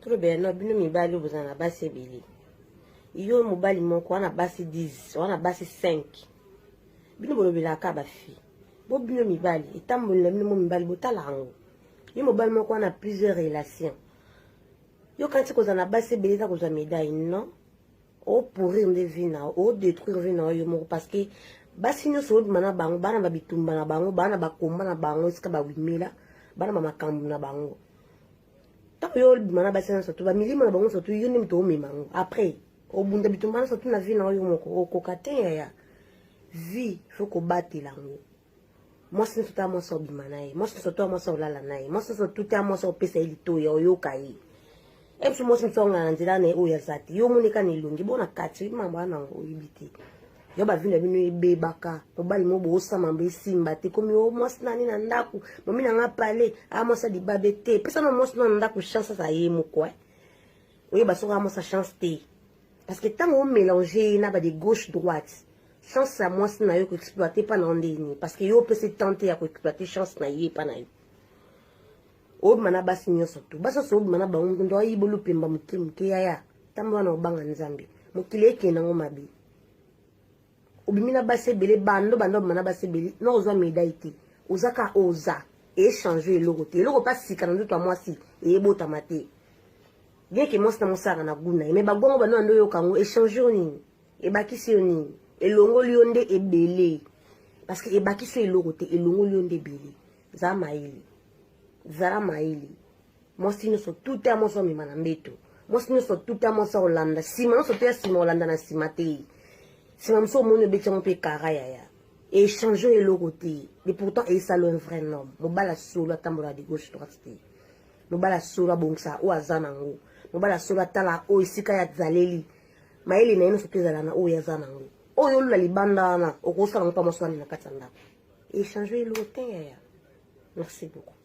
Tolobela no bino mibali oyo bozala na basi ebele. Yo mobali moko wana basi 10, wana basi 5. Bino bolobelaka ba fille. Bo bino mibali, etamboli na bino mo mibali botala yango. Yo mobali moko wana plusieurs relations. Yo kanti kozala na basi ebele eza kozwa médaille, non? O pourrir nde vie na yo, o détruire vie na yo moko parce que basi nyonso obima na bango, bana ba bitumba na bango, bana ba komba na bango esika ba wimela, bana ba makambo na bango. Ntango yo obima na basi nyonso to bamilimo na bango nyonso to yo nde moto omema yango. Après obunda bitumba nyonso to na vie na yo moko okoka te yaya. Vie faut kobatela yango. Mwasi nyonso ta mwasi obima na ye, mwasi nyonso to mwasi olala na ye, mwasi nyonso tu ta mwasi opesa ye litoyi oyoka ye. Ebiso mwasi mosusu ongana na nzela na ye oyo aza te, yo omoneka na elongi bona kati oyebi mambo wana yango oyebi te. Yo ba vie na bino ebebaka, mobali mo bosama mbo esimba te, komi o mwasi nani na ndako, momi na nga pale, a mwasi libabe te, pesa na mwasi na ndako chance aza ye moko eh. Oyeba soki a mwasi chance te. Parce que ntango o mélanger ye na ba de gauche droite, chance ya mwasi na yo ko exploiter pa na ndeni parce que yo opesi temps te ya ko exploiter chance na ye pa na yo. Obima na basi nyonso tu, basi nyonso obima na bango ndo ayiba lupemba moke moke yaya, ntango wana obanga Nzambe, mokili ekende yango mabe. Obimi na basi ebele, bando bando obima na basi ebele, na ozwa médaille te, oza ka oza échange eloko te, eloko pa sika na nzoto ya mwasi eyebotama te. Bien que mwasi na mosaka na goût na ye, mais bagongo bando bando oyoka yango échange yo nini, ebakisi yo nini, elongoli yo nde ebele, parce que ebakisi yo eloko te, elongoli yo nde ebele. Zala mayele, zala mayele. Mwasi nyonso tout ya mwasi omema na mbeto, mwasi nyonso tout ya mwasi olanda nsima, nyonso to ya nsima olanda na nsima te. Nsima mosusu omoni obeti yango mpe kara yaya, échange oyo eloko te, et pourtant eyesalo un vrai homme. Mobali solo atambola de gauche droite te, mobali solo abongisa oyo aza nango, mobali solo atala oyo esika ya zaleli, mayele na ye nyonso to ezala na oyo aza nango. Oyo olula libanda wana okosala yango mpa mwasi wana na kati ya ndako, échange eloko te yaya. Merci beaucoup.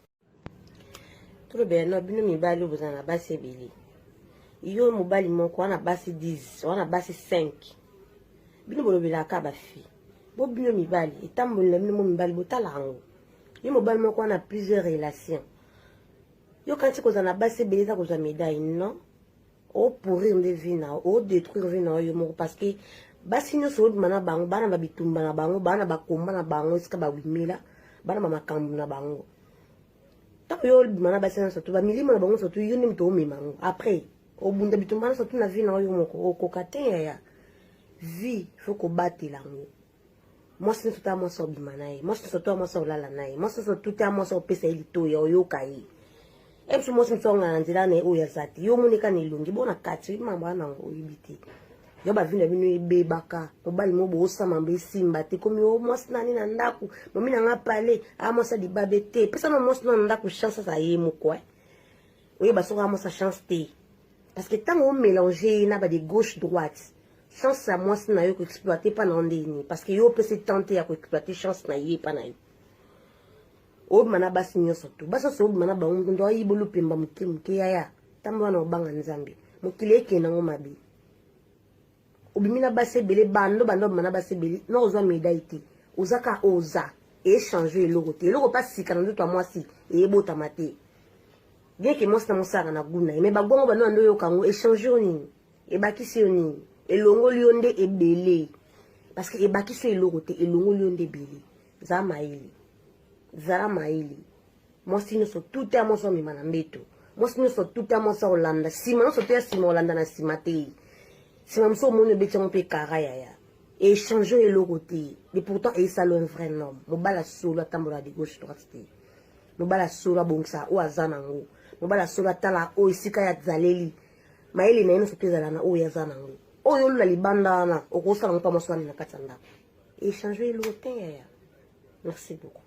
Tolobela no bino mibali oyo bozala na basi ebele. Yo mobali moko wana basi 10, wana basi 5. Bino bolobelaka ba fille. Bo bino mibali, etamboli na bino mo mibali botala yango. Yo mobali moko wana plusieurs relations. Yo kanti kozala na basi ebele eza kozwa médaille, non? O pourrir nde vie na yo, o détruire vie na yo moko parce que basi nyonso obima na bango, bana ba bitumba na bango, bana ba komba na bango esika ba wimela, bana ba makambo na bango. Ntango yo obima na basi nyonso to bamilimo na bango nyonso to yo nde moto omema yango. Après obunda bitumba nyonso to na vie na yo moko okoka te yaya. Vie faut kobatela yango. Mwasi nyonso ta mwasi obima na ye, mwasi nyonso to mwasi olala na ye, mwasi nyonso tu ta mwasi opesa ye litoyi oyoka ye. Ebiso mwasi mosusu ongana na nzela na ye oyo aza te, yo omoneka na elongi bona kati oyebi mambo wana yango oyebi te. Yo ba vie na bino ebebaka, mobali mo bosama mbo esimba te, komi o mwasi nani na ndako, momi na nga pale, a mwasi libabe te, pesa na mwasi na ndako chance aza ye moko eh. Oyeba soki a mwasi chance te. Parce que ntango o mélanger ye na ba de gauche droite, chance ya mwasi na yo ko exploiter pa na ndeni parce que yo opesi temps te ya ko exploiter chance na ye pa na yo. Obima na basi nyonso tu, basi nyonso obima na bango ndo ayiba lupemba moke moke yaya, ntango wana obanga Nzambe, mokili ekende yango mabe. Obimi na basi ebele, bando bando obima na basi ebele, na ozwa médaille te, oza ka oza échange eloko te, eloko pa sika na nzoto ya mwasi eyebotama te. Bien que mwasi na mosaka na goût na ye, mais bagongo bando bando oyoka yango échange yo nini, ebakisi yo nini, elongoli yo nde ebele, parce que ebakisi yo eloko te, elongoli yo nde ebele. Zala mayele, zala mayele. Mwasi nyonso tout ya mwasi omema na mbeto, mwasi nyonso tout ya mwasi olanda nsima, nyonso to ya nsima olanda na nsima te. Nsima mosusu omoni obeti yango mpe kara yaya, échange oyo eloko te, et pourtant eyesalo un vrai homme. Mobali solo atambola de gauche droite te, mobali solo abongisa oyo aza nango, mobali solo atala oyo esika ya zaleli, mayele na ye nyonso to ezala na oyo aza nango. Oyo olula libanda wana okosala yango mpa mwasi wana na kati ya ndako, échange eloko te yaya. Merci beaucoup.